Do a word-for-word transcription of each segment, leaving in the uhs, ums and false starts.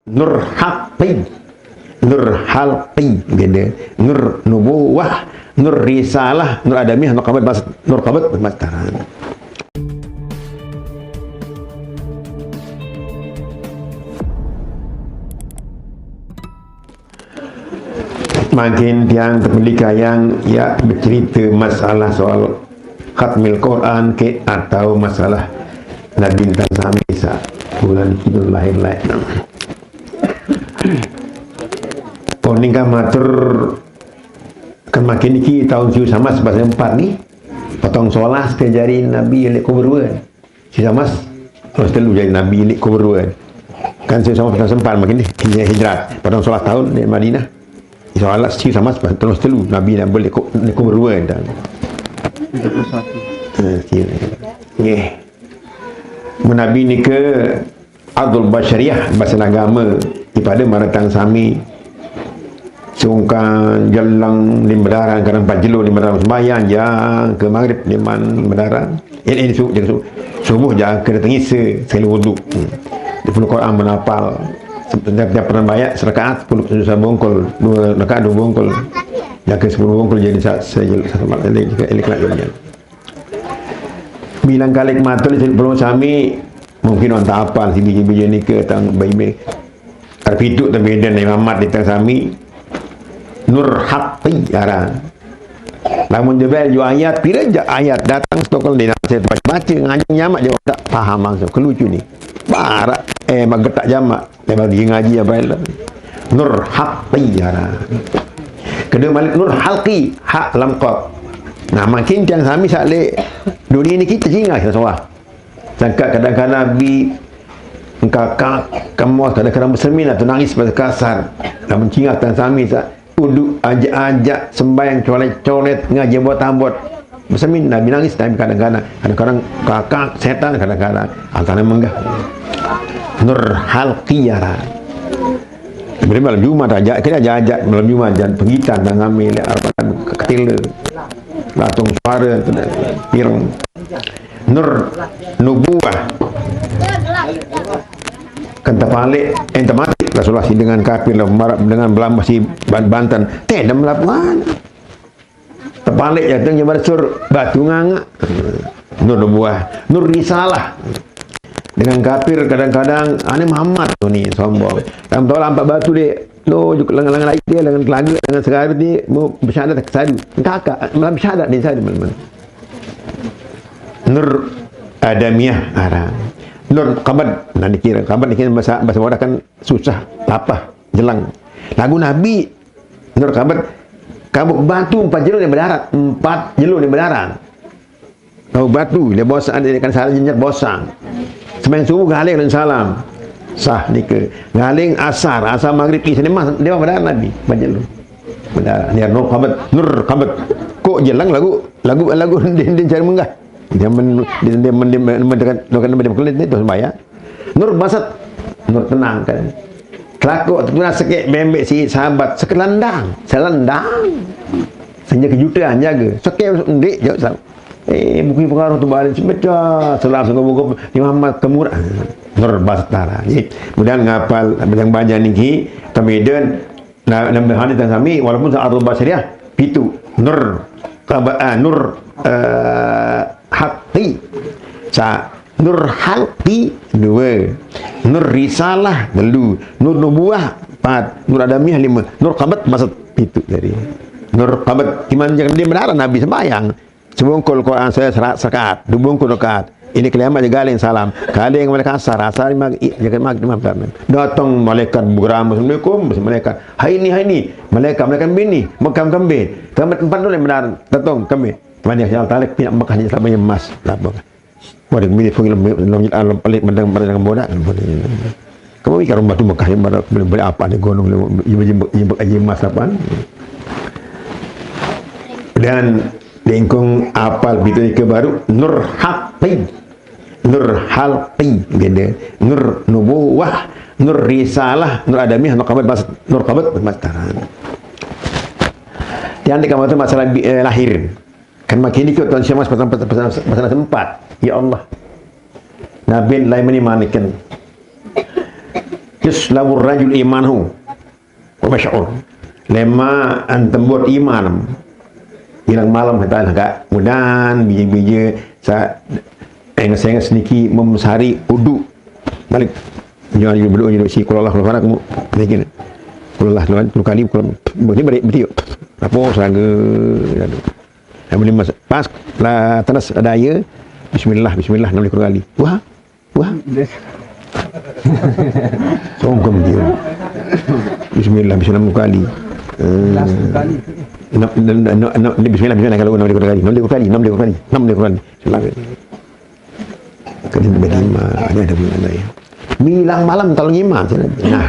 Nur Haqqi, Nur Halqi, beda. Nur Nubuwah, Nur Risalah, Nur Adamiyah, Nur Qabad, Nur Qabad, Nur Qabad. Makin tiang tependidikan yang ya bercerita masalah soal khatmil Quran ke atau masalah Nabi tentang sami sa bulan Idul lahir lain. Poning kan matur kan makin iki tahun siu sama sebasa empat ni potong solas ke jari Nabi lek kuburuan. Si Samas terus telu jadi Nabi ni kuburuan. Kan si Samas pernah sempat makin ni hijrah hijrah. Pada salah tahun di Madinah. Salah si Samas terus telu Nabi nak beli ku ni kuburuan dan. Tiga puluh satu. Nggih. Menabi ni ke Abdul Basyariah bahasa agama daripada maratang sami sungkan jelang lima darang kadang empat jelo lima darang sembahyang jang ke maghrib lima lima darang. Ini, ini subuh, jaga subuh. Subuh jaga kena tengisa sekali wudu. Hmm. Di puluh Quran menapal. Setiap pernah banyak serakaat sepuluh susah bongkol, dua rakaat dua bongkol. Jaga sepuluh bongkol jadi sa- sejel satu mat jadi jika elik lagi dia. Bilang kalik matul di sepuluh sami mungkin orang tak apal si biji-biji ni ke tang bayi Arpituk terbeda ni Muhammad di tang sami Nur Haqqi arah. Lamun jebel ju ayat pira je ayat datang stokol di nasi baca-baca ngajung nyamak je tak paham langsung kelucu ni. Barak eh magetak jamak dia bagi ngaji apa itu. Nur Haqqi arah. Kedua malik Nur Halqi hak lamkot. Nah makin tiang sami sak lek dunia ni kita singa kita sawah. Sangka kadang-kadang bi engkaka kamos kadang-kadang bersemin atau nangis pada kasar. Lamun cingak tang sami sa uduk ajak-ajak sembahyang colet-colet ngaji buat ambot. Bersemin Nabi nangis Nabi kadang-kadang kadang-kadang kakak setan kadang-kadang angkana menggah. Nur Halqiyara. Beri malam Jumat aja, kira aja aja malam Jumat jangan pengitan dan ngambil arpan ketil latung suara pireng. Nur Nubuah. Kan terbalik, eh, terbalik Rasulullah si dengan kafir lah, marah dengan belambah si Ban- Banten. Teh, dan melakukan. Terbalik ya, tu nyebar sur batu nganga. Nur Nubuah, Nur Risalah. Dengan kafir kadang-kadang, ane Muhammad tu ni, sombong. Kamu tahu lampak batu dek. No, juga lengan-lengan lain dia, lengan telaga, lengan segara dia, mau bersyahadat ke sadu. Kakak, malam syahadat di sadu, teman-teman. Nur Adamiyah arah. Nur Qabad, nah dikira Qabad dikira bahasa bahasa Arab kan susah, lapah, jelang. Lagu Nabi Nur Qabad kabuk batu empat jelo di darat, empat jelo di darat. Kabuk batu dia bosang dia kan salah jenjak bosang. Sembahyang subuh galing dan salam. Sah nika. Galing asar, asar maghrib isya dia mah dia mah darat Nabi, empat jelo. Benar, dia Nur Qabad, Nur Qabad. Kok jelang lagu lagu lagu din din cari menggah. Dia men dia men dia men dia men dia men dia men dia men dia men dia men dia men dia Nur basat, Nur tenang kan. Kelakuk tu pernah sekek bembek si sahabat sekelandang, selandang. Senja kejutan jaga. Sekek ndik jauh sah. Eh, buku pengaruh tu balik sebeca selam sungguh buku Imam Mat Kemur. Nur basat tara. Jadi, kemudian ngapal yang banyak niki kemudian Nah, nambah hadis dan sami walaupun sa Abdul Basriah pitu Nur Qaba, ah, Nur eh, Haqqi sa Nur Halqi dua Nur Risalah telu Nur Nubuah empat Nur Adamiyah lima Nur Qabat maksud pitu tadi Nur Qabat kiman jangan dia benar Nabi sembahyang Sebungkul Quran saya serat sekat, dua bungkul rakaat. Ini keliamat je galing salam. Galing malaikat asar, asar mag i jaga mag imam tamen. Datang malaikat berama assalamualaikum, malaikat. Hai ni, hai ni. Malaikat malaikat bini, makam kambing. Tempat tempat tu benar datang kambing. Teman yang sial talik pindah Mekah ni selama emas. Lapor. Waduh mini pun dalam alam pelik mendang mendang bodak. Kamu ikan rumah tu Mekah yang mana boleh boleh apa ni gunung ibu ibu ibu emas apa. Dan Lingkung apal bitu ika baru Nur Haqqi. Nur Halqi beda. Nur Nubuwah, Nur Risalah, Nur Adamiyah, Nur Qabad, Nur Qabad, Mas Taran. Tiang di kamar tu masalah eh, lahir. Kan makin ikut tuan siamas pasal pasal pasal sempat. Ya Allah. Nabi lain mani manikan. Is labu rajul imanahu wa masya'ur. Lema antam buat iman. Ilang malam kata ka. Mudahan bije-bije sa enges-enges niki memsari udu. Balik. Jangan juga berdoa juga si kulallah kalau farak mu. Begini. Kulallah tuan, lu kali kalau begini beri betul. Apa saga. Yang boleh mas pas lah tanas ada ya. Bismillah, bismillah, enam kali. Wah, wah. Songkem dia. Bismillah, bismillah enam kali. Eh, enam, enam, enam, enam, bismillah, bismillah kalau enam kali, enam kali, enam kali, enam kali. Bismillah. Kali bagi ma, ada ada punya ada ya. Milang malam tolong iman. Nah,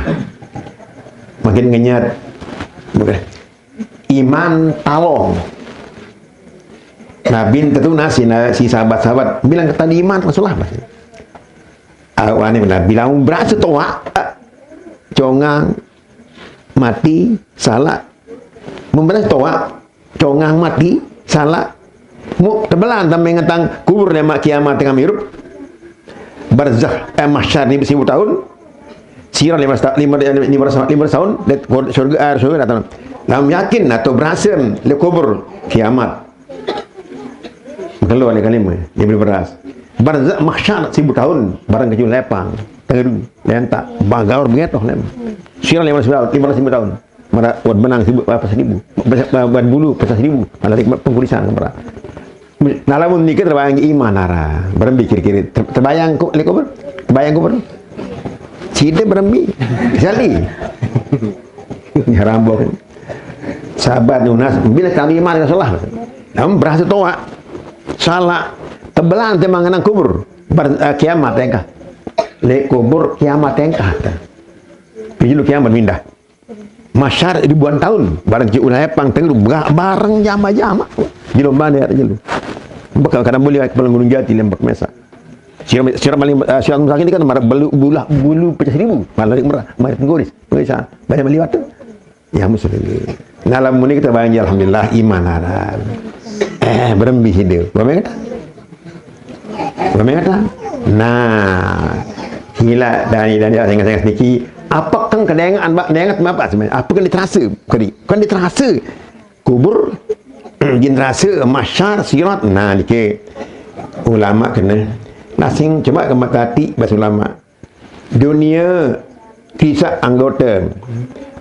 makin ngenyat. Bukan. Iman talong. Nabi tentu nasi na, si sahabat-sahabat bilang ke tadi iman Rasulullah. Awane benar bilang berasa toa congang mati salah memberasa toa congang mati salah mu tebelan tambah ngetang kubur lemak kiamat tengah hirup barzakh eh mahsyar ni seribu tahun sirah lima belas ta- lima lima lima tahun surga eh, surga datang lam yakin atau berasa le kubur kiamat keluar ni kalimah dia beli beras barzakh mahsyar seribu tahun barang kecil lepang teru lentak bagaur bengetoh lem sirah lima belas lima belas tahun mara wat benang seribu apa seribu bat bulu pecah seribu ada pengkulisan mara Nah, lamun niki terbayang iman ara, berembi kiri-kiri. Ter- Terbayang ku, liko ber? Terbayang ku ber? Sida berembi. Sali. Ngarambok. Sahabat Yunas, bila kami iman Rasulullah. Namun berasa toa. Salah. Tebelan temang nang kubur. Bar, eh, kiamat tengkah. Le kubur kiamat tengkah. Pijilu kiamat mindah. Masyar ribuan tahun barang ci ulai pang tengru bareng jama-jama di lomba ni jelu. Bakal kadang boleh ke gunung jati lembak mesa. Sira sira maling uh, sira masakin kan marah bulu bulah bulu pecah seribu malah merah marah tenggoris bisa banyak meliwat tu. Ya muslim. Dalam muni kita banjir alhamdulillah iman haram. Eh berembi hidup. Berembi kata? Berembi kata? Nah, hila dani dani sengah sengah sedikit. Apa kan kedengan bak dengat apa sebenarnya? Apa kan diterasa? Kadi kan diterasa kubur, jin terasa masyar sirat. Nah, dike ulama kena nasing coba ke mata hati bas ulama. Dunia kisah anggota.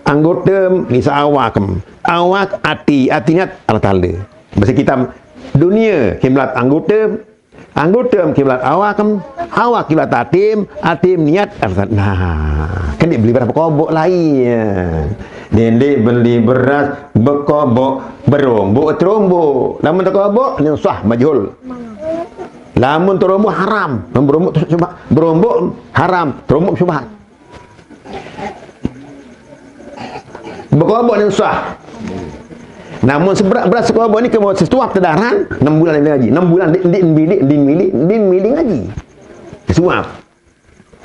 Anggota kisah awak. Awak hati, hati niat Allah Taala. Bahasa kita dunia kiblat anggota, anggota kiblat awak, awak kiblat atim, atim niat Allah Taala. Nah, kan dia beli berapa kobok lain. Dia beli beras bekobok berombok terombok. Nama tak kobok? Ni sah majhul. Lamun terombok haram, lamun berombok tu syubhat. Berombok haram, terombok syubhat. Bekobok ni sah. Namun seberat beras sekobok ni kemau sesuap tedaran, enam bulan dia ngaji. Enam bulan dia dia dia dia dia dia ngaji. Sesuap.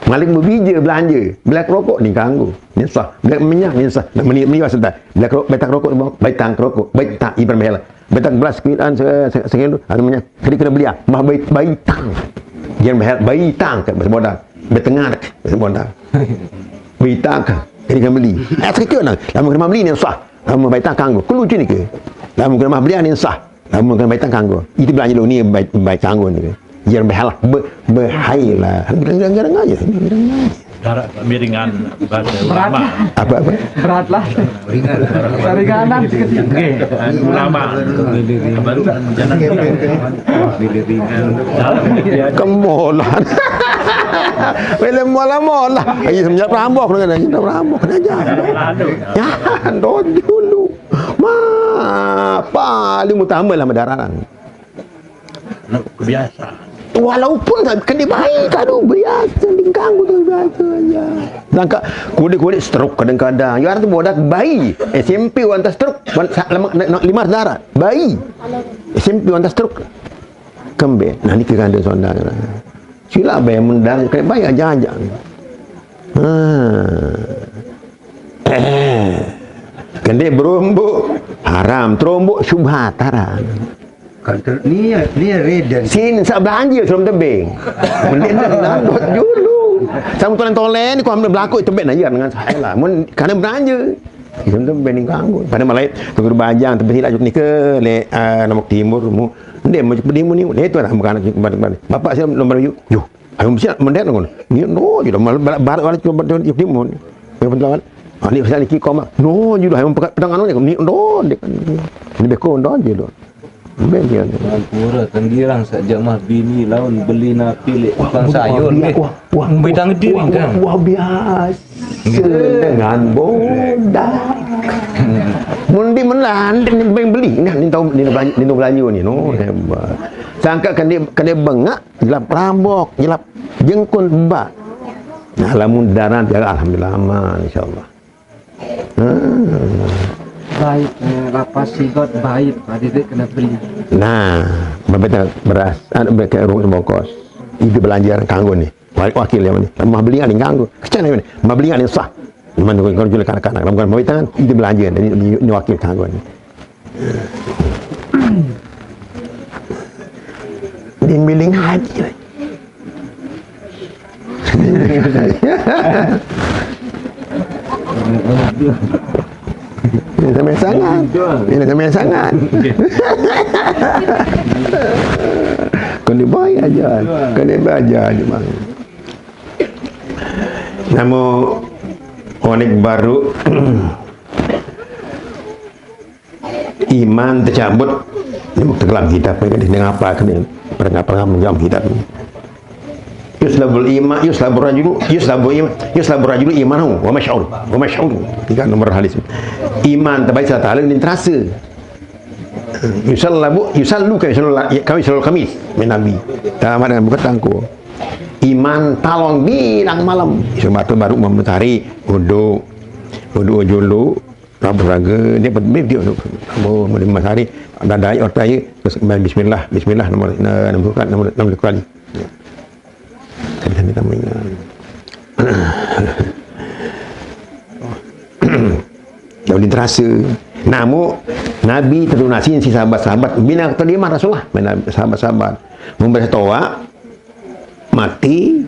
Malik berbija belanja, belak rokok ni kanggo. Ni sah. Belak minyak ni sah. Nak meni meni sah. Belak rokok, betak rokok, betak rokok, betak iban behel. Betak beras kuitan sekilo, ada minyak. Kena kena beli ah. Mah bayi bayi tang. Jangan behel bayi tang kat bahasa bodoh. Betengah kat bahasa bodoh. Bayi tang kat. Kena kena beli. Eh sekecil nak. Lama kena beli ni sah. Lama bayi tang kanggo. Kelu cini ke. Lama kena mah beli ni sah. Lama kena bayi tang kanggo. Itu belanja lu ni bayi bayi kanggo ni. Jangan behel. Be, behai lah. Gerang-gerang aja. Gerang-gerang aja. Darat miringan bahasa ulama. Apa apa? Berat lah. Saringanan sekecil. Nggih, ulama. Baru jangan Kemolan. Wele mola-mola. Ayo semenjak rambok dengan ayo rambok aja. Ya, dot dulu. Ma, paling utama lah madararan. Kebiasaan. Walaupun kan dia baik, aduh biasa diganggu tu biasa aja. Langkah kulit-kulit stroke kadang-kadang. Ya tu bodak bayi. S M P wanita stroke, wan- sa- lama- na- na- lima darah. Bayi. S M P wanita stroke. Kembe. Nah ni kira ada sondang. Sila bayi mendang kena bayi aja aja. Ha. Eh. Kende berombok haram, terombok syubhat haram. Kan ter- ni ni reden. Sin sak belanja sebelum tebing. Mending dah landot dulu. Sama tolen-tolen, ku ambil belaku, itu ben aja dengan saya lah. Mun, karena belanja. Itu tuh bening kanggo. Pada malah, tuh bajang, tapi tidak juk nih ke, le, eh, nomor timur, mu. Ndek, mau juk bedimu nih. Itu lah, bukan juk balik-balik. Bapak saya nomor yuk. Yuk. Ayo mesti mendet ngono. Ni no je dah, mal barat wala cuba juk bedimu. Yang penting lawan. Ah, ni saya niki koma. No je dah, yang pekat pedang anu ni. Ni no, dia kan. Ni beko no je dah. Ben dia ni. Pura tenggirang sajak mah bini laun beli napi lek tukang sayur Wah, ni. wah, wah. Betang diri Wah, kan. wah, biasa dengan bodak. Mun di menan, ni beng beli. Nah, ni tahu, ni belanja, ni tahu belanja ni, no, hebat. Sangka kena, kena bengak, jelap rambok, jelap jengkun bak. Nah, lamun daran, ya, alhamdulillah aman, insyaallah. Hmm. Baik, eh, lapas sigot baik, Pak Didik kena beli. Nah, bebetul beras, ada betul rung bongkos. Itu belanja kanggo ni. Wa-, wakil yang ni. Mah beli ada kanggo. Kecil ni. Mah beli ada sah. Mana kau jual kanak-kanak. Lamun bukan pemerintahan, itu belanja. Jadi, ini, ini wakil kanggo ni. Dia miling haji lah. Ini sampai sangat. Ini sampai sangat. Kau ni baik aja. Kau ni baik aja, bang. Nama onik baru iman tercabut. Ini bukti kelam kitab, ini ngapa kena pernah pernah menjawab kitab. Yuslabul iman, yuslabur rajulu, yuslabul iman, yuslabur rajulu imanahu wa masy'ur, wa masy'ur. Tiga nomor hadis. Iman terbaik serta halal ini terasa. Yusallabu, yusallu kami selalu kami selalu kami min nabi. Tamat dengan buka tangku. Iman talong bilang malam. Isu batu baru memenuhi hari, wudu. Wudu julu, rabu raga, dia dia dia. Rabu menerima hari, dadai otai, terus main bismillah, bismillah nomor nomor nomor nomor kali. Tadi tadi tamu ingat. Jauh terasa. Namu Nabi terunasi si sahabat-sahabat. Bina terima Rasulullah. Bina sahabat-sahabat. Memberi toa mati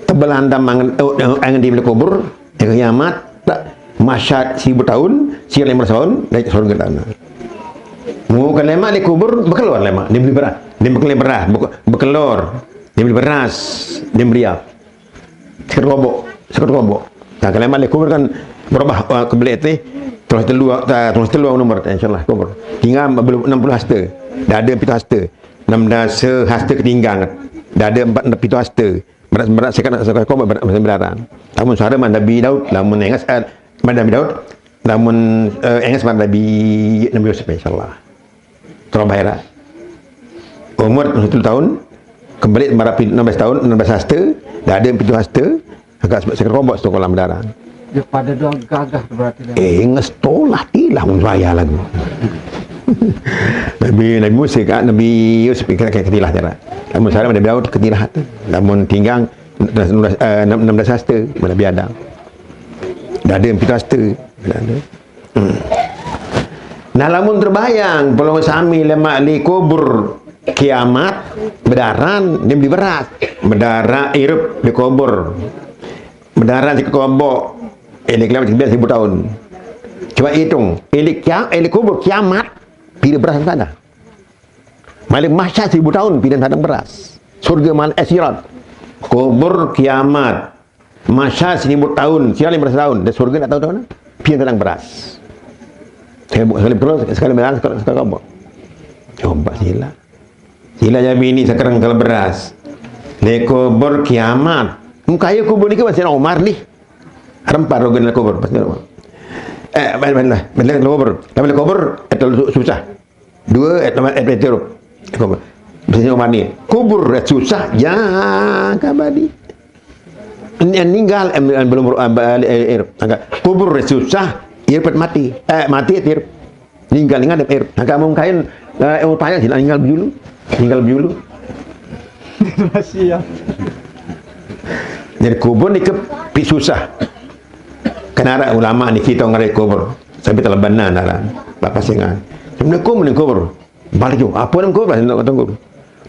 tebelandam angen, eh, angen di kubur, eh, kiamat, tak masyad seribu tahun, sir lima ratus tahun, naik surga tanah. Mu kan lemak di kubur, bekeluar lemak, dia beli beras, dia bekeluar beras, bekeluar, dia beli beras, dia beli apa? Sekat kobok, sekat kobok. Nah, kalau lemak di kubur kan berubah uh, ke belit ni, terus telu, uh, terus telu nomor, insyaallah kubur. Tinggal belum enam puluh hasta, dah ada pitu hasta. Enam dasa hasta ketinggang. Dah ada empat pitu hasta. Berat berat sekat nak sekat kau berat berat. Lamun suara mah Nabi Daud, lamun engas eh, mah Nabi Daud, lamun eh, engas mah Nabi Nabi Yusuf insyaallah. Terus bahira. Umur satu tahun, kembali marapi enam belas tahun, enam belas hasta, dah ada pitu hasta, agak sekat kobok tu kolam darah. Ya pada doang gagah berarti dah. Eh, nges tolah tilah mun saya lagu. Nabi Nabi Musa kan Nabi Yusuf kira kira ketilah cara. Lamun saya Nabi Daud ketilah. Lamun tinggang enam belas hasta mana biada. Dah ada pitu hasta. Dah ada. Hmm. Nah, lamun terbayang pelong sami lemak di kubur kiamat bedaran dia beli beras. Bedara irup di kubur. Bedaran si kobok. Ini kiamat sekian seribu tahun. Coba hitung. Ini kia, ini kubur kiamat. Pilih beras sana. Malik mahsyar seribu tahun pilih sana beras. Surga mal esirat. Kubur kiamat. Mahsyar seribu tahun. Sirat lima ratus tahun. Dan surga nak tahu tahun. Pilih sana beras. Saya buat sekali beras, sekali beras, sekali, sekali kobok. Coba sila. Sila jadi bini sekarang kalau beras. Di kubur kiamat. Muka kubur ni ke masih Umar ni. Rempar rogen kubur pas rumah. Eh, balik balik balik kubur. Balik kubur itu susah. Dua itu itu kubur. Bisa Umar ni. Kubur susah ya kabadi. Ini meninggal em, em, belum eh, balik eh, eh, angkat. Kubur susah, ia pet mati. Eh mati tir. Ninggal ninggal eh. Angkat mau kain eh, upaya sila ninggal dulu. Ninggal dulu. Masih ya. Jadi kubur ni ke pi susah. Kenara ulama ni kita ngarai kubur. Sampai telah benar nara. Bapak singan. Assalamualaikum ni kubur. Balik jo. Apa nama kubur? Nak kata guru.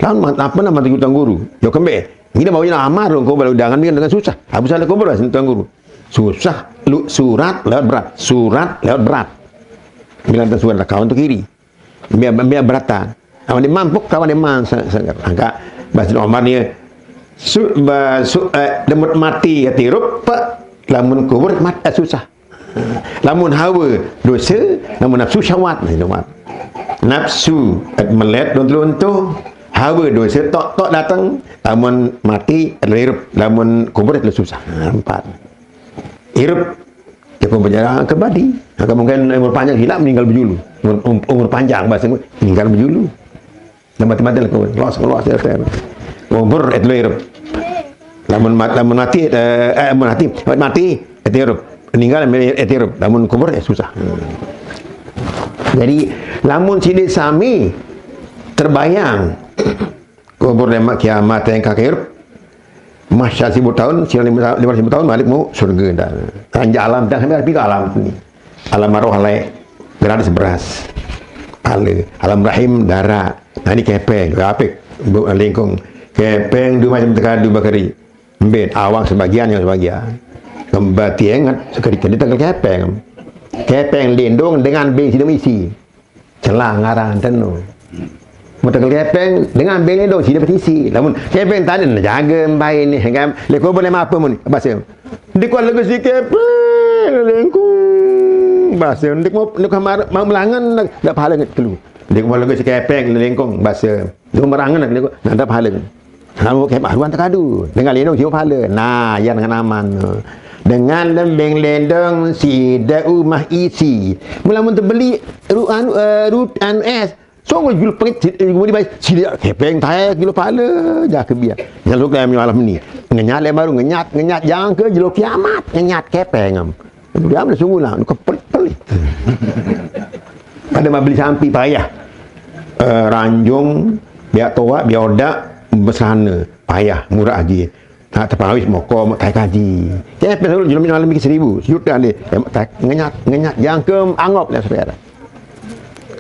Lawan apa nama tujuh guru? Yo kembe. Ini mau nak amal dong, kau baru jangan dengan, dengan susah. Habis ada kubur lah, Tuan Guru. Susah, lu surat lewat berat, surat lewat berat. Bilang surat kawan tu kiri. Biar, biar berata. Awan dia mampu, kawan dia man, se-, se-, angka. Bahasa Omar ni, su-, ba-, su-, eh, demut mati hati rup, lamun kubur mati, eh, susah. Lamun hawa dosa, lamun nafsu syahwat, nah, itu mah. Nafsu, eh, melet, luntu-luntu, hawa dosa, tok-tok datang, lamun mati, adalah hirup, lamun kubur, adalah susah. Nah, empat. Hirup, dia pun berjalan ke badi. Nah, mungkin umur panjang, hilap, meninggal berjulu. Umur, um-, umur panjang, bahasa, meninggal berjulu. Dan mati-mati lah, los, los, ya, ya. Kubur, itu hirup. Lamun mat-, lamun mati, eh, eh, lamun mati, mati, mati, itu hirup. Meninggal, itu hirup. Lamun kubur, ya susah. Hmm. Jadi, lamun sidik sami terbayang kubur demak kiamat yang kakek hirup, mahsyar seribu tahun, siang lima, lima ratus ribu tahun, balik mau surga dah. Tanja alam, dah sampai pergi ke alam ni. Alam arwah lain, gratis beras. Pala. Alam rahim, darah. Nah, ini kepeng, rapik, bu-, lingkung. Kepeng, dua macam tekadu bakari. Embit, awak sebagian, yang sebagian. Kembati ingat, sekali-kali tanggal kepeng. Kepeng lindung dengan beng sidem isi. Celah ngarang tenu. Mau tanggal kepeng, dengan beng lindung, sidem isi. Lamun kepeng tadi, nah, jaga, embai ni, kan? Leko boleh apa mun? Bahasa. Di kuat lagi si kepeng, lengkung. Bahasa, di mau, di kamar, mau melangan, dah, dah pahala ingat kelu. Di kuat lagi si kepeng, lengkung. Bahasa. Di merangan, lengkung. Nah, dah pahala. Lamun kepeng, haruan tekadu. Dengan lindung, siapa pahala. Nah, ya dengan aman. Dengan lembing lindung, sida umah isi. Mula mun terbeli, ru-, anu, eh, ru-, anu es. Sungguh jul pengit, si-, eh, kemudian baik, sida kepeng taek, jul pahala, jaga biar. Lalu kayak malam ni. Ngenyat le baru, ngenyat, ngenyat, jangan ke julu kiamat, ngenyat kepeng am. Dia mana sungguh lah, nu kepelit-pelit. Kada mau beli sampi payah. Eh, ranjung, biar toa, biar odak, besana, payah, murah aja. Nak terpawis moko, mau taek haji. Kepeng dulu, jelema malam mikir seribu, sejuta ni. Eh, taek, ngenyat, ngenyat, jangkem, anggap, dan sepera.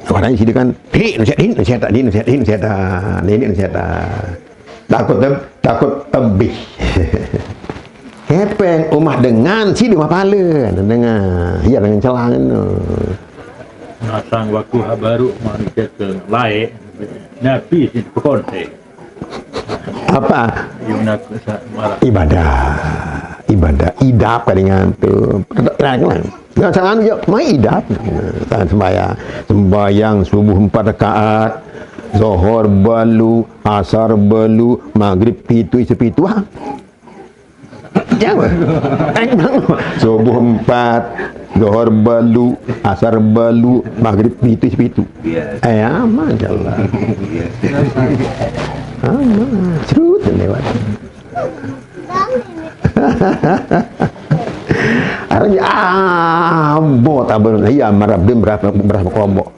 Orang isi kan, "Hi, nusiat, hi, nusiat, hi, nusiat, hi, nusiat, hi, nusiat." Takut, takut lebih. Kepeng, umah dengan, si di umah pala, dengan, iya, dengan celangan tu. Nasang waku habaru manusia ke lae, nabi si konte. Apa? Yuna ke sa-, marah. Ibadah. Ibadah. Idap kalingan tu. Lang, lang. Jangan salah anu je, mai idap. Tangan sembahyang. Sembahyang subuh empat rakaat. Zohor balu, asar balu, maghrib pitu, isi pitu. Ha? Jangan. Eh, subuh empat, zohor balu, asar balu, maghrib pitu, isi pitu. Iya. Eh, aman, insyaallah. Iya. Aman. Serut lewat. Arang abot abang. Iya, marah bim, marah, marah bekombok.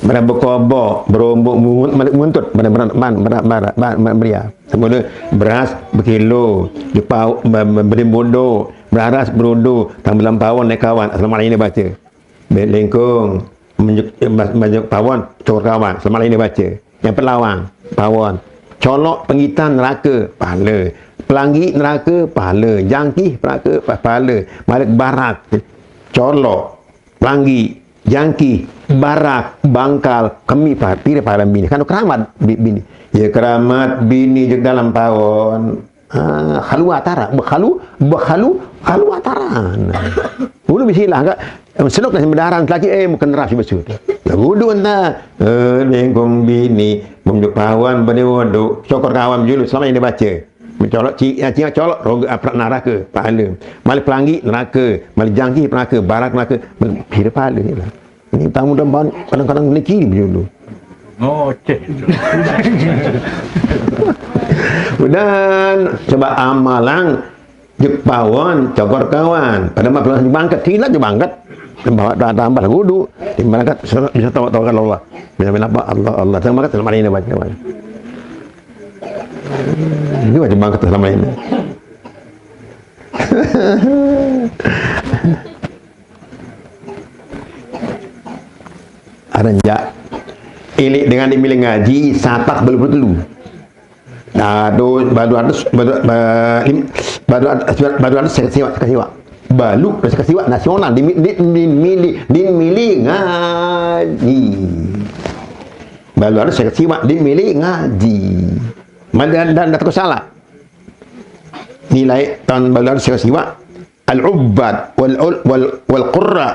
Marah bekombok, berombok mungut, malik muntut, marah, marah, man, marah, marah, marah, marah, meriah. Semula beras bekilo, jepau, be-, be-, berimbun do, beraras berudu, tang bilang pawon naik kawan, selama ini baca. Be-, lengkung, menjuk, eh, mas-, menjuk pawon, cor kawan, selama ini baca. Yang pelawang, pawon. Colok pengitan neraka, pahala. Pelangi neraka, pahala. Jangkih neraka, pa-, pahala. Malik barak, colok, pelangi, jangkih, barak, bangkal, kemi pa-, pira pahala bini. Kan keramat bi-, bini. Ya keramat bini jek dalam pawon. Ah, khalu atara, bekhalu, bekhalu, khalu atara. Nah. Ulu bisilah enggak, seluk nasi bedaran lagi, eh, bukan nerasi besut. Lagu dua entah. Eh, lengkung bini, bumjuk pawon, bani wuduk, syukur kawan julu, selama ini baca. Mencolok ci-, ya, ci-, colok roga aprak neraka, pahala. Malik pelangi neraka, malik jangkih neraka, barak neraka, malik pira pahala ni lah. Ini tamu dan ban-, kadang-kadang ni kiri berjulu. Ngoceh. Dan coba amalang, jek pawon, cokor kawan. Pada mah belum bangkat, hilang je bangkat. Tambah, tambah gudu. Di bangkat, bisa tawa-tawa kalau Allah. Bila-bila apa? Allah, Allah. Sama kat selama ini baca, baca. Ini macam bangkat selama ini. Aranjak. Ilik dengan dimilih ngaji, satak belum perlu. Aduh, baru ada, baru, ba-, lim-, baru ada, baru ada saya kecewa, saya kecewa. Balu, saya kecewa nasional, di, di, di, mili, di mili ngaji. Baru ada saya kecewa, di mili ngaji. Mana dan, dan, dan takut salah. Nilai tahun baru ada saya kecewa. Al-ubbad wal, wal, wal, wal qurra.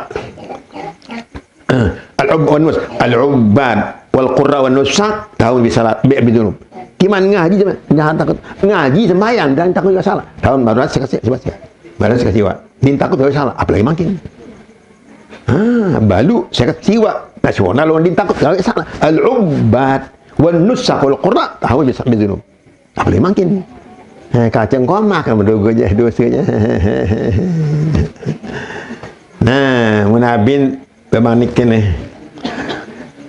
Eh, al-ub-, wan nus-, al-ubbad wal qurra wan nusak tahun bisalat, bi, bidunub. Kiman ngaji sama, jangan takut. Ngaji sembahyang, jangan takut juga salah. Tahun baru saya kasih, saya kasih. Baru saya kasih, Wak. Din takut kalau salah, apalagi makin. Ah, balu saya kasih, Wak. Nasional, orang din takut kalau salah. Al-ubbad wan nusak wal qurra tahun bisa bidunub. Apalagi makin. Eh, kacang komak kan menduga je dosanya. Nah, munabin pemanik kene.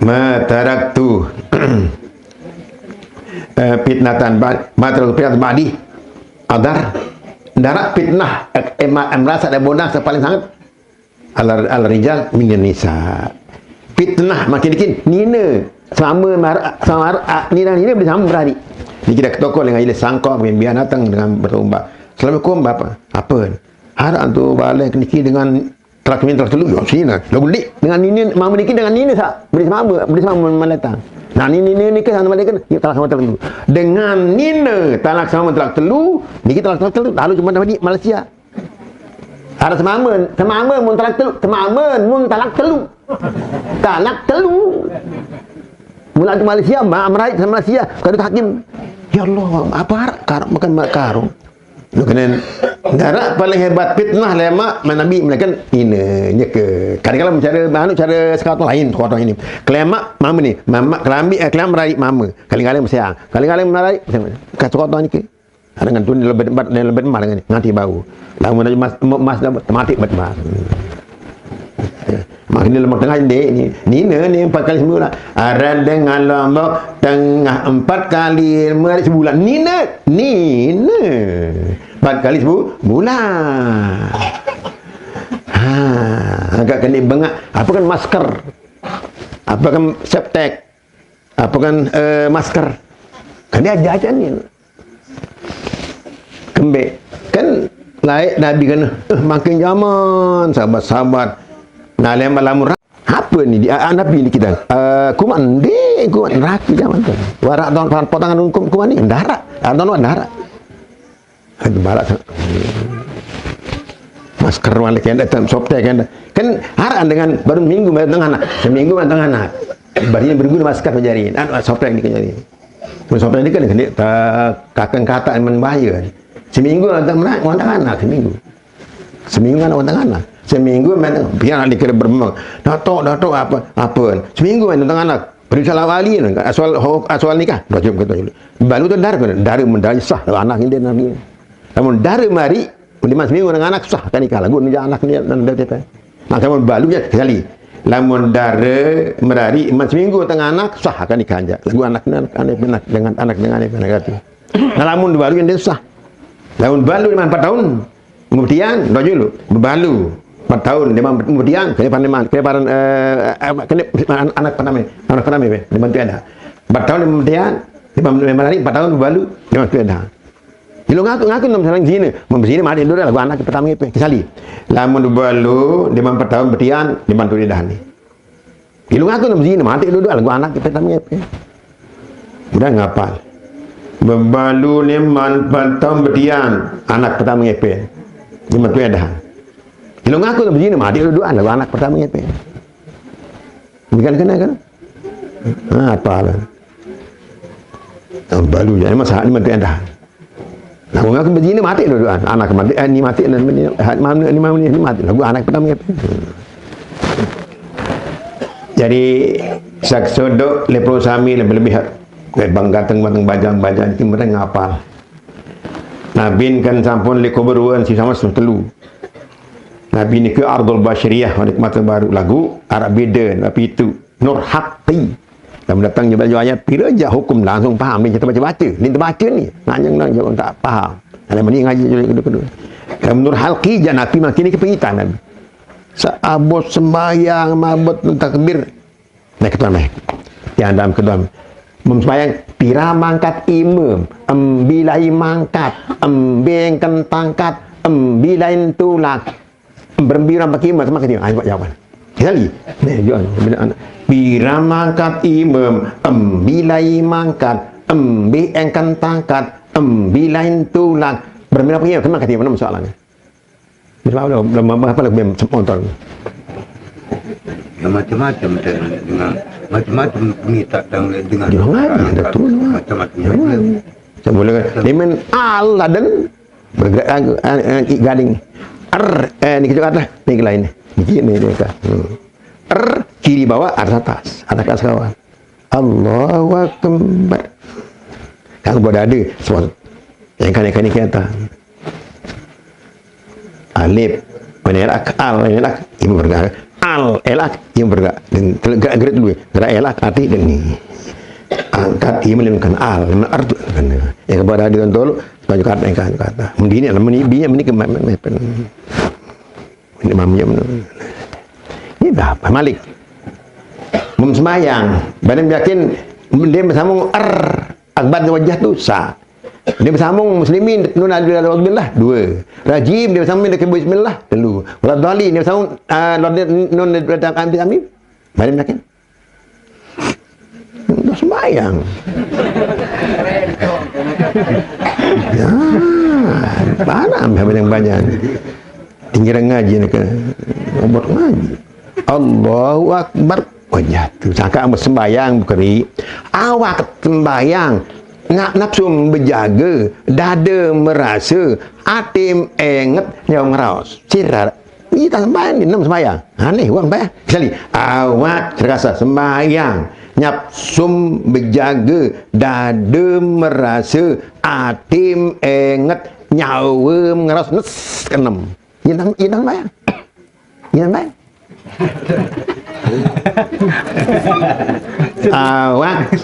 Ma taraktu, eh, fitnatan ba-, ma taraktu fitnatan ba'di adar. Dara fitnah, eh, eh, ma-, eh, merasa ada bonus paling sangat. Ala, ala rijal minan nisa. Fitnah makin dikit, nina. Sama mar-, sama mar-, ah, nina, nina boleh sama berari. Ni kita ke toko dengan ilis sangkong, biar datang dengan bertombak. "Assalamualaikum, Bapak." "Apa?" "Harap antu balik niki dengan talak min talak telu." "Ya, sini lah." Lagu dik dengan nina, mama niki dengan nina sa. Boleh sama, boleh sama meletak. Nah, nina, nina niki sama balik kan, ya, talak sama talak telu. Dengan nina talak sama talak telu, niki talak talak telu. Lalu cuma tadi Malaysia. Ada semamen, semamen mun talak telu, semamen mun talak telu. Talak telu. Mula di Malaysia, ma-, merai sama Malaysia, kadu hakim. Ya Allah, apa harap karung makan mak karung. Lu kena, dara paling hebat fitnah lemak, mana Nabi melakukan ini, nya ke. Kadang-kadang cara, anu, cara sekarang lain, sekarang ini. Kelema, mama ni, mama, kelambi, eh, kelem merai mama. Kaling-kaling mesti, ah. Kaling-kaling merai, mesti. Kat sekarang ni ke. Dengan tu ni lebih tempat, ni lebih tempat dengan ni. Nganti bau. Lamun aja mas, mas dah tematik bet mas. Makin ni lemak tengah ni, ni, ni, ni, ni empat kali seminggu lah. Arah dengan Lombok Tengah empat kali mari sebulan. Ni, ni, ni, ni. Empat kali sebu-, bulan. Ha, agak kena bengak. Apa kan masker? Apa kan septek? Apa kan, eh, masker? Kan dia ajar-ajar ni. Kembek. Kan laik Nabi kena, eh, makin zaman, sahabat-sahabat. Nah, lem malam murah. Apa ni di, ah, Nabi ni kita? Eh, kuman, dek, kuman, neraka zaman tu. Warak tahun, potongan hukum kuman ni, darat. Ah, tahun darat. Ada barat. Masker wala kenda, tam sopte kenda. Kan harap dengan baru minggu mai tengah nak. Seminggu mai tengah nak. Bari berguna masker jari. Anu sopte ni jari. Mun sopte ni kan kena ta-, kakang kata men bahaya. Seminggu tak menak, wan tengah nak seminggu. Seminggu kan wan tengah nak. Seminggu main tengah. Biar nak dikira bermemang. Datuk, datuk apa? Apa? Seminggu main tengah nak. Periksa awali, asal, asal nikah. Rajab kata dulu. Baru tu dara kena, dara mendara sah lah anak ini nanti. Namun dara mari, lima seminggu dengan anak sah kan nikah. Lagu ni anak ni, dan dia kata. Nah, kamu balu je sekali. Lamun dara merari, lima seminggu tengah anak sah kan nikah aja. Lagu anak ni, anak, anak dengan anak dengan anak kata. Nah, lamun balu yang dia sah. Lamun balu lima empat tahun. Kemudian, rajul, bebalu. Empat tahun, dia kemudian, kena panen, kena panen, eh, eh, kena an-, anak pertama, anak pertama, eh, dia bantu ada. Empat tahun kemudian, dia bantu hari, empat tahun bebalu, dia bantu ada. Dia ngaku, ngaku nama salah zina. Mun zina mati dulu lagu anak pertama apa? Kesali. Lamun bebalu, dia empat tahun betian, dia bantu dia dah ni. Ilu ngaku nama zina, mati dulu lagu anak pertama apa? Udah ngapal. Bebalu ni man patang betian, anak pertama ngepe. Dia mati dah. Ilu ngaku nama zina, mati dulu lagu anak pertama ngepe. Bukan kena kan? Ha, apa lah? Balu je, masa ni mati dah. Nah, orang aku berzina mati dulu, ah. Anak mati, eh, ni mati, ni mati, eh, mana, ni mana, ni mati. Lagu anak pertama apa? Jadi, saksuduk lepro sami lebih-lebih, eh, bang ganteng, bang bajang, bajang, itu mereka ngapal. Nabi kan sampun leko beruan si sama telu. Nabi ni ke Ardul Basyariah, ada mata baru lagu, Arab beda, tapi itu Nur Haqqi. Lamun datang je belajar ayat, pira je hukum langsung paham. Dia baca-baca. Dia terbaca ni. Nanya, nanya, jawab tak paham. Kalau mending ngaji je kedua-kedua. Kalau menurut Halqi, je Nabi makin ni kepengitan Nabi. Seabot sembahyang, mabot takbir. Naik ketua meh. Yang dalam ketua meh. Memsembahyang, Pira mangkat imem, embilai mangkat, embengken tangkat, embilain tulak, berembi orang pakai imem, sama kecil. Ayo, jawab. Sekali. Nih, jawab. Pira mangkat imem, embilai mangkat, embe engken tangkat, embilain tulak, berembi orang pakai imem, sama kecil. Mana soalannya? Belum, belum, belum apa lagi, belum spontan. Ya, macam-macam dengan, dengan macam-macam minta dan dengan Dia ngaji, ada tu lah. Macam-macam Ya, boleh. Saya boleh. Dia main al laden bergerak, eh, eh, eh, galing. Er, eh, ni kita kata ni lain. Ni ni dia kata. Hmm. Er, kiri bawah, atas atas, atas atas kawan. Allahu Akbar. Kalau buat ada, semua yang kali kali kita. Alif, menelak, al, menelak, ibu bergerak. Al, elak, ibu bergerak. Dan gerak gerak dulu. Gerak elak, hati dan ni. Angkat ibu melainkan al, menelak tu kena. Yang kepada dia tuan tolok, sebanyak kata yang kata. Mendini lah, meni biar meni ke me- me- me- ini mamnya mana. Ini dah apa? Malik. Mem sembahyang. Badan yakin dia bersambung er akbar wajah tu sa. Dia bersambung muslimin nun alhamdulillah dua. Rajim dia bersambung dia bismillah telu. Waladhdallin dia bersambung uh, nun alhamdulillah amin. Badan yakin. Dah sembahyang. Ya, mana ambil yang banyak. Tinggi ngaji ni ke. Obat ngaji. Allahu Akbar. Wajah tu. Sangka amat sembahyang bukeri. Awak sembahyang. Nak nafsu berjaga. Dada merasa. Atim inget. Nyawa ngeraos. Sirat. Ini tak sembahyang ni. Enam sembahyang. Aneh orang sembahyang. Sekali. Awak terasa sembahyang. Nyap sum berjaga. Dada merasa. Atim inget. Nyawa ngeraos. Nes. Keenam. Ini tak sembahyang. Ini tak sembahyang. Awak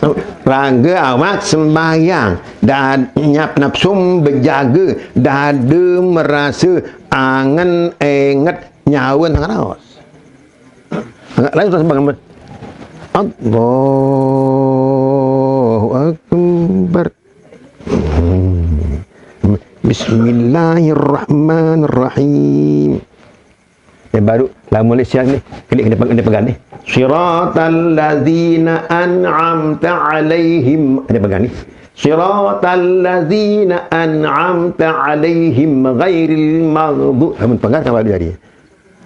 raga awak sembahyang dan nyap nafsu berjaga, dada merasa angen inget nyawa tengah raos. Agak lain terus bangun. Allahu Akbar. Bismillahirrahmanirrahim. Yang baru lah mulai siang ni. Kena kena kena pegang ni. Siratal ladzina an'amta alaihim. Kena pegang ni. Siratal ladzina an'amta alaihim ghairil maghdu. Kamu pegang kan baru jari.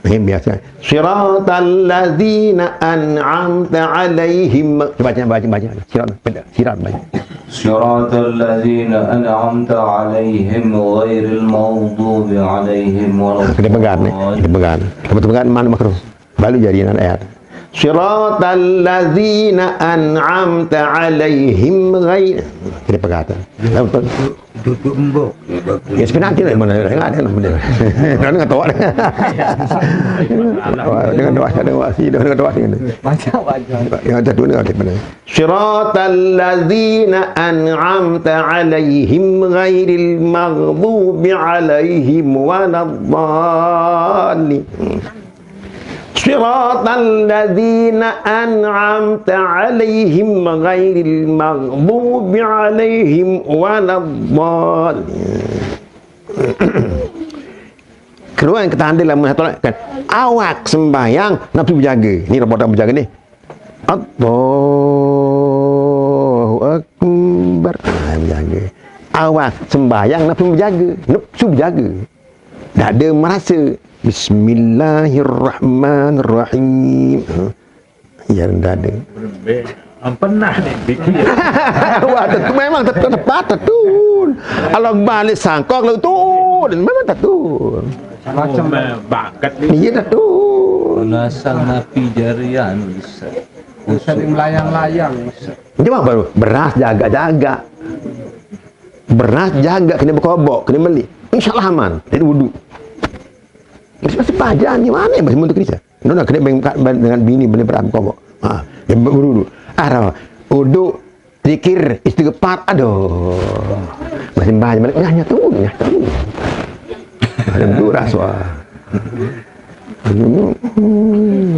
Ini biasa. Siratal ladzina an'amta alaihim. Baca baca baca. Sirat beda. Sirat baca. صراط الذين أنعمت عليهم غير المغضوب عليهم ولا Kena pegang ni. Kena pegang. Kamu pegang mana makruh. Baru jari nak ayat. Siratal ladzina an'amta alaihim ghair. Kena pegang. Duduk embok. Ya sebenarnya tidak mana ada ada mana. Kerana dengan tawak. Dengan doa dengan doa dengan doa dengan Baca baca. Yang ada dua dengan mana. Siratal ladzina an'amta alaihim ghairil maghdubi alaihim waladdallin. Siratal ladzina an'amta alaihim ghairil maghdubi alaihim waladdallin. Keluar yang ketahan dia lama satu kan. Awak sembahyang nafsu berjaga. Ni robot tak berjaga ni. Allahu Akbar. Ah, berjaga. Awak sembahyang nafsu berjaga. Nafsu berjaga. Tak ada merasa. Bismillahirrahmanirrahim. Ha. Ya, tak ada. Am pernah ni bikin. Wah, tentu memang tentu tepat tentu. Kalau balik sangkok lalu tu, memang tentu. Macam bakat ni. Iya tentu. Nasang napi jarian bisa. Saling melayang-layang. Dia mah baru beras jaga-jaga. Beras jaga kena berkobok, kena beli. InsyaAllah aman. Jadi wuduk. Masih pajan di mana masih muntah kerja. Nona kena dengan bini beli beras berkobok. Ha, dia berwuduk. Ah, uduk, zikir, istighfar. Aduh. Masih banyak balik. Nyah tu, nyah tu. Ada dua rasuah.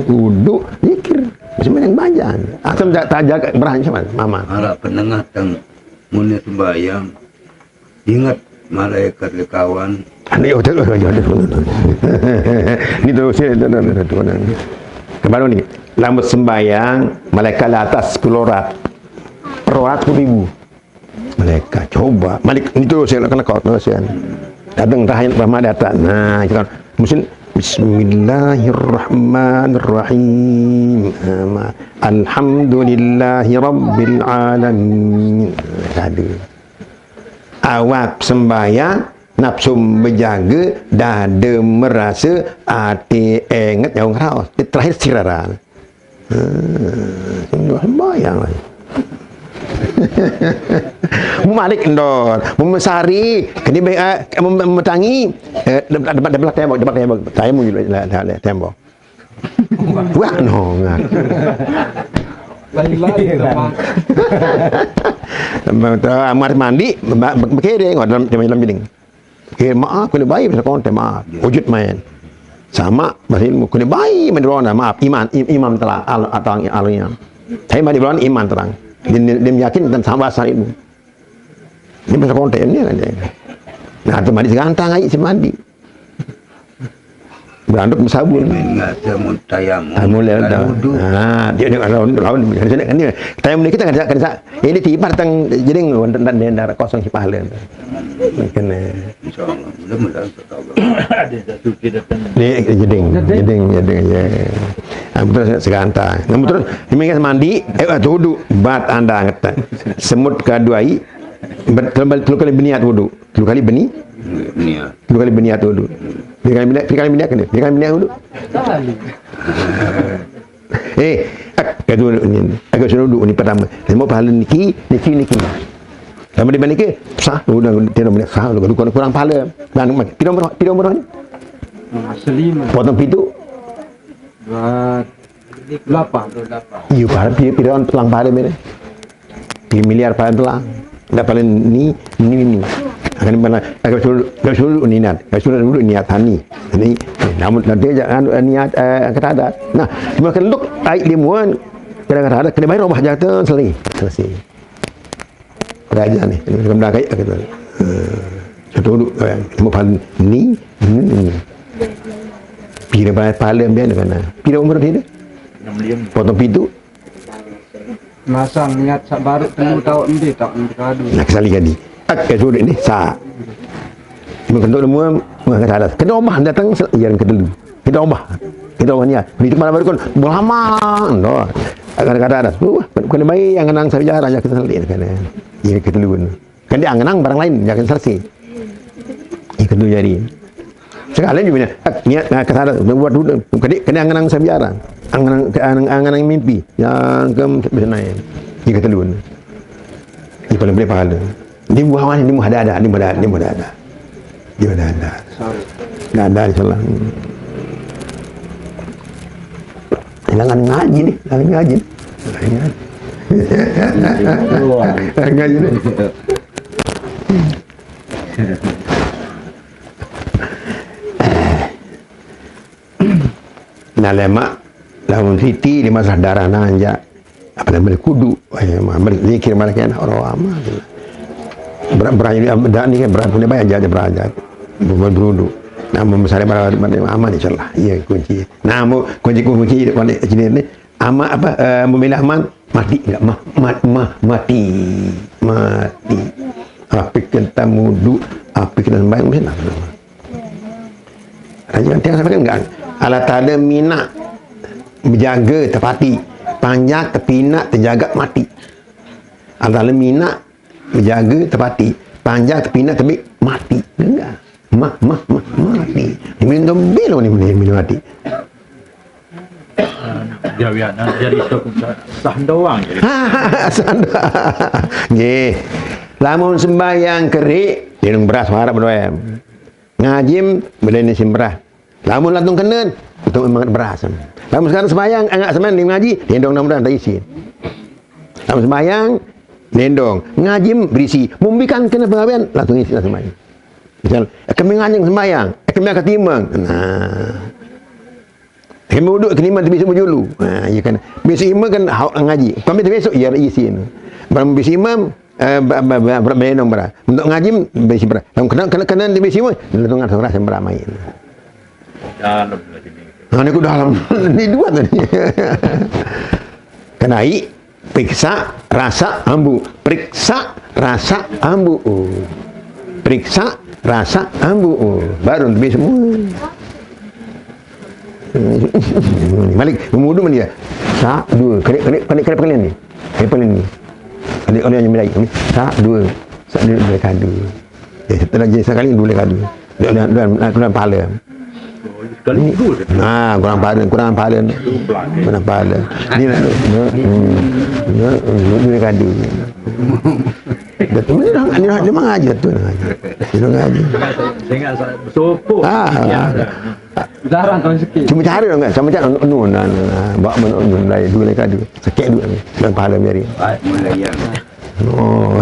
Uduk, zikir. Sembahyang panjang. Asam tak tajak berang sama mama. Araq penengah tang mun sembahyang. Inget malaikat lekawan. Anu, ya, betul, betul, betul, betul, betul. Ini terus ya, betul, betul, betul, betul. Kembali ni, lamun sembahyang, malaikat la atas sepuluh rat. Perorat sepuluh ribu. Malaikat, coba. Malik, ni terus ya, kena kau, terus ya. Datang, rahmat datang. Nah, itu kan. Musim, Bismillahirrahmanirrahim. Alhamdulillahi Rabbil Alamin. Ada. Awak sembahyang, nafsu bejaga, dada merasa, ati inget, nyawang raos. Terakhir sirara. Hmm, sembahyang. Mu malik endor, mu mesari, kene be, eh, mu, mu metangi, eh, debat, debat, debat tembok, debat tembok, tembok, tembok. Wah, no, ngah. Lain-lain, Bang. Amar mandi, ba-, ba-, bekere, ngau dalam, dalam biling. Oke, maaf, kena baik, bisa kontak, maaf. Wujud main. Sama, bahasa ilmu, kena baik, main rona, maaf. Iman, im-, imam telah, al-, atau al-, alnya. Saya mandi bulan, iman terang. Dia, dia, dia yakin dan sama bahasa ilmu. Ini bahasa kontak, ini kan dia. Nah, tu mandi segantang, air, si mandi. Beranduk bersabun. Ingat semut tayamum. Ah, mulai dah. Wudu. Ah, dia, dia lawan, lawan, kan dia. Tayamum ni kita kan, kan, ini tiba datang jeding, dan, dan, dan kosong si pahala. Kena. Insyaallah. Mudah-mudahan insyaallah. Ada satu kita datang. Ni jeding, jeding, jeding, ya. Ah, terus seganta. Namun terus, ini kan mandi, eh, wudu, bat anda ngetan. Semut kaduai, bat, telu kali beniat wudu. Telu kali beni? Niat. Telu kali beniat wudu. Tiga kali beniat, tiga kali beniat kena. Tiga kali beniat wudu. Eh, ak-, kata wudu ni. Aku suruh wudu ni pertama. Semua pahala niki, niki, niki. Sama di mana ke? Sah, udah tidak boleh sah, udah kurang, kurang pahala. Dan tidak umrah, tidak umrah ni. Asli mah. Potong pintu. Dua lapan. Iya, pahala pira, pira telang pahala mene. Pira miliar pahala telang. Ndak paling ni, ni, ni. Akan mana, akan suruh, akan suruh niat. Akan suruh dulu niat hani. Ini, namun nanti aja anu, niat, eh, angkat adat. Nah, cuma kenduk, ai limuan, kena angkat adat, kena bayar rumah jatuh, selesai. Selesai. Raja ni, kena belakang, kata. Eh, satu dulu, eh, cuma pahala ni, ni, ni. Pira pahala, pahala biar kena. Pira umur dia? Potong pintu. Masa niat saq baruq telu taoq ende taq ende kadu. Nah, kesali kadi. Ak, ke sulit ni, sa. Cuma kentuk nemu, mengangkat atas. Kena obah datang, se-, yang kedelu. Kena obah. Kena obah niat. Ni tu malam baru kan, belama. No. Akan kata atas. Wah, kena baik, yang kenang sabi jalan, yang kesali, kena. Yang kedelu. Kan dia angen-angen barang lain, jangan selesai. Yang kedua jari. Sekalian juga niat, niat, nah, kesana, buat dulu. Kena, kena angen-angen sabiara. Angen-angen, angen-angen mimpi. Yang ke, bisa naik. Yang kedua. Ini paling boleh pahala. Dia buah ni, dia mudah ada, dia mudah, dia mudah ada. Dia mudah ada. Dah ada, insyaallah. Hmm. Jangan ngaji ni, jangan ngaji. Jangan ngaji. Jangan ngaji ni. Nah, lemak, lamun siti di masalah darah nanjak. Apa nama kudu? Eh, mah, mari zikir malah kena orang amal. Berat, berat ini, dah ni kan berat punya banyak aja, berat aja. Bukan berudu. Namun misalnya pada, pada aman, insyaallah. Iya, kunci. Namun kunci, kunci, kunci sini ni, ama apa, eh, memilih aman, mati enggak? Ma-, ma-, ma-, mati. Mati. Api kita wudu, api kita sembahyang, mesti nak. Raja nanti yang sampaikan enggak? Allah Ta'ala minak, bejaga, tepati. Panjak, tepinak, terjaga, mati. Allah Ta'ala minak, bejaga, tepati. Panjak, tepinak, tebik, mati. Enggak. Mah, mah, mah, mati. Minum tu, minum ni, minum, minum mati. Gawian, jadi sah doang jadi. Sah doang. Nggih. Lamun sembahyang kerik, dia nang beras harap doang. Ngajim, boleh ni sim beras. Lamun lantung kenen, itu memang beras. Lamun sekarang sembahyang, enggak semen, dia ngaji, dia dong mudah-mudahan tak isi. Lamun sembahyang, nendong. Ngajim, berisi. Mumbikan kena pengawian, langsung isi, langsung main. Misal, eh, kami ngajeng sembahyang, eh, kami angkat timbang. Nah. Kami uduk kena imam tu besok berjulu. Ha, ya kan. Besok imam kan ha-, ngaji. Kami tu besok ya isi ni. Barang besok imam, eh, ba-, ba-, ba-, ba-, berenung bara. Untuk ngaji, bisi bara. Dalam kena, kena, kena di besok imam, lalu tengah surah sembara main. Dalam lagi ni. Ha, ni aku dalam. Ni dua tadi. Kena ai, periksa, rasa, ambu. Periksa, rasa, ambu. Oh. Periksa, rasa, ambu. Oh. Baru lebih semua. Malik, umur dua dia. Sa, dua. Kena, kena, kena, kena, kena ni. Kena, kena ni. Ada, ada yang melayu. Sa, dua. Sa, dua, dua, dua. Eh, setelah jadi sekali, dua kali. Dia, dia, dia, dia, dia pahala. Sekali dua je. Ha, kurang pahala, kurang pahala. Kurang pahala. Dia nak, dia, hmm, dia, dia, dia kali. Dia tu, dia dah, dia dah, dia mengaji tu, dia mengaji. Dia mengaji. Saya ingat sa-, sopo. Ah, ah. Jarang tahu sikit. Cuma cara dong, sama cara nu, nu, nah, nah, nah. Bawa menuk nu, lai, dua lai kali. Sakit dua ni. Dan pahala biari. Baik, mulai yang. Oh.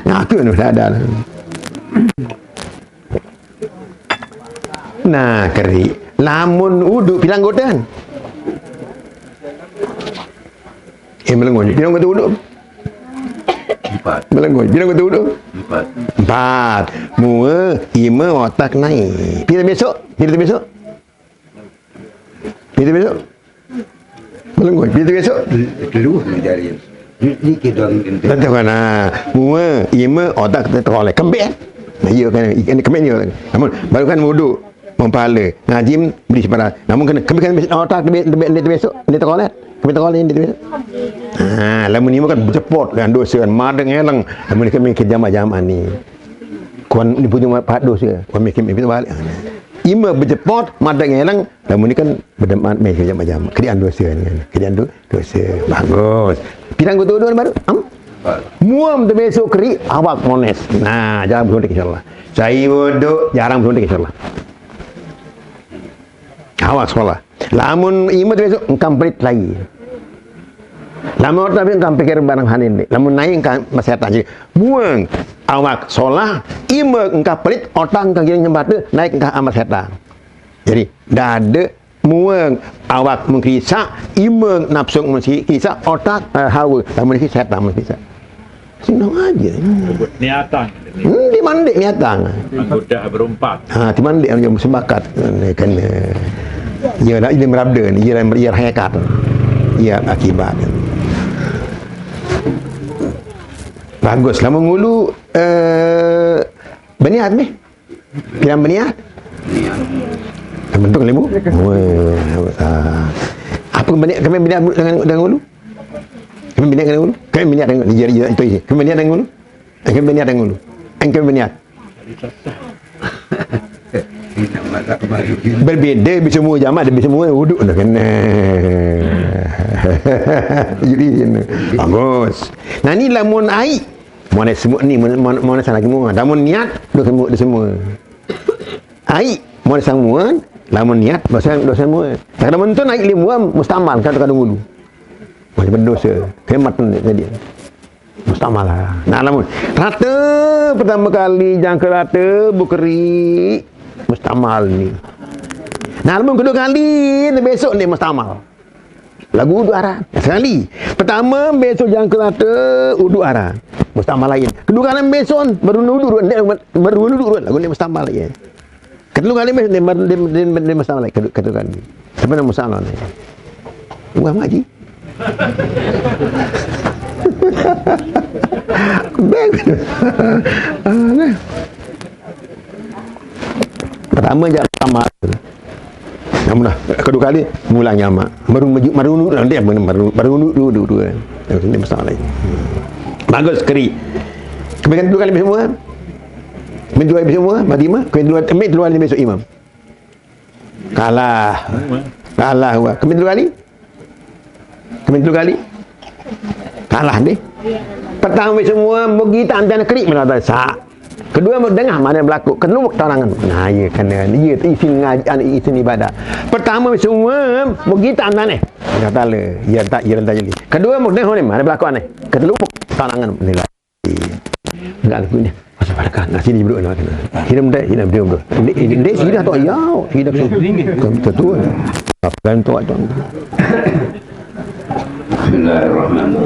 Ngaku nu, dah, dah. Nah, keri. Lamun uduk, pilang godan. Eh, melengoi. Pilang godan uduk? Empat. Melengoi. Pilang godan uduk? Empat. Empat. Mua, ima, otak, naik. Pira besok? Pira besok? Pira besok? Melengoi. Pira besok? Dulu, dulu dari. Ni, ni kita orang. Tentu kan, ha. Mua, ima, otak, kita tolak. Kembek. Nah, iya kan, ikan kembek ni. Namun, baru kan uduk. Mempala. Ngaji beli separat. Namun kena, kami kan otak dia, dia, dia besok, dia terkolat. Kami terkolat dia besok. Ha, lamun ni kan bercepot dengan dosa, madeng eleng. Lamun ni kami ke jamaah-jamaah ni. Kuan ni punya empat dosa. Kuan mikir, mikir balik. Ima bercepot, madeng eleng. Lamun ni kan berdemat, mikir jamaah-jamaah. Kerjaan dosa ni kan. Kerjaan tu, dosa. Bagus. Pirang kutu dua baru? Am? Muam tu besok keri, awak mones. Nah, jangan berhenti, insyaAllah. Saya wuduk, jarang berhenti, insyaAllah. Awak sekolah. Lamun imut besok, engkam pelit lagi. Lamun otak engkam pikir barang hanin ni. Lamun naik engkam masih atas. Jadi, muang awak sekolah, imut engkam pelit, otak engkam giring nyembah tu, naik engkam amal setan. Jadi, dah ada muang awak mengkisa, imut nafsu mengkisa, otak, eh, hawa, lamun kisa, lamun kisa. Senang aja. Niatan. Hmm, di mandi niatan. Anggota berempat. Ha, di mandi yang sepakat. Ni kan, eh, ya, nak ini merabda ni, ya, ya hakikat. Ya, akibat. Bagus, lamun ngulu, eh, berniat ni. Pirang berniat? Berniat. Bentuk lembu? Weh, ah. Apa berniat, kami berniat dengan, dengan ngulu? Kami berniat dengan ngulu? Kami berniat dengan ngulu. Ya, ya, itu isi. Kami berniat dengan ngulu? Kami berniat dengan ngulu. Kami berniat. Berbeda, bisa semua jamaah, bisa semua uduk dah kena. Jadi, bagus. Nah, ni lamun ai. Mana semua ni, mana, mana, mana sana semua. Lamun niat, dah semua, dah semua. Ai, mana semua. Lamun niat, dah semua, dah semua. Tak ada mentun ai limbuam, mustamal, kan tak ada ngulu. Macam berdosa. Kena mati ni tadi. Mustamal lah. Nah, lamun rata pertama kali jangka rata bukeri mustamal ni. Nah, lamun kedua kali ni besok ni mustamal. Lagu uduk arah. Sekali. Pertama besok jangka rata uduk arah. Mustamal lain. Kedua kali besok baru uduk, baru uduk lagu ni mustamal lain. Kedua kali dia, dia, dia, dia, dia masalah kedua, kedua kali. Siapa nama masalah ni? Uang haji. Bang. Ah, nah. Pertama je sama. Namun dah kedua kali mulang nyamak. Baru maju, baru dulu nanti apa baru baru dulu dulu dulu. Ini masalah lain. Bagus keri. Kebaikan dua kali semua. Minta doa besok semua, Fatimah. Kami dua, ambil dua kali besok imam. Kalah. Kalah wa. Kami dua kali. Kami dua kali. Kalah ni. Pertama semua, bagi tak antar klik mana tak sah. Kedua, mau dengar mana berlaku. Kedua, mau tarangan. Nah, ya kena. Ya, isin ngaji, isin ibadah. Pertama semua, bagi tak antar ni. Kata le, ya tak, ya tak jadi. Kedua, mau dengar ni mana berlaku ni. Kedua, mau tarangan nilai. Enggak lagu ni. Dekat, nah, sini duduk, nah, kena. Sini mendek, sini duduk, duduk. Mendek, mendek, sini dah tak payah. Sini dah ke-, ke-, ke-, tu. Apa kan tu, tu. Bismillahirrahmanirrahim.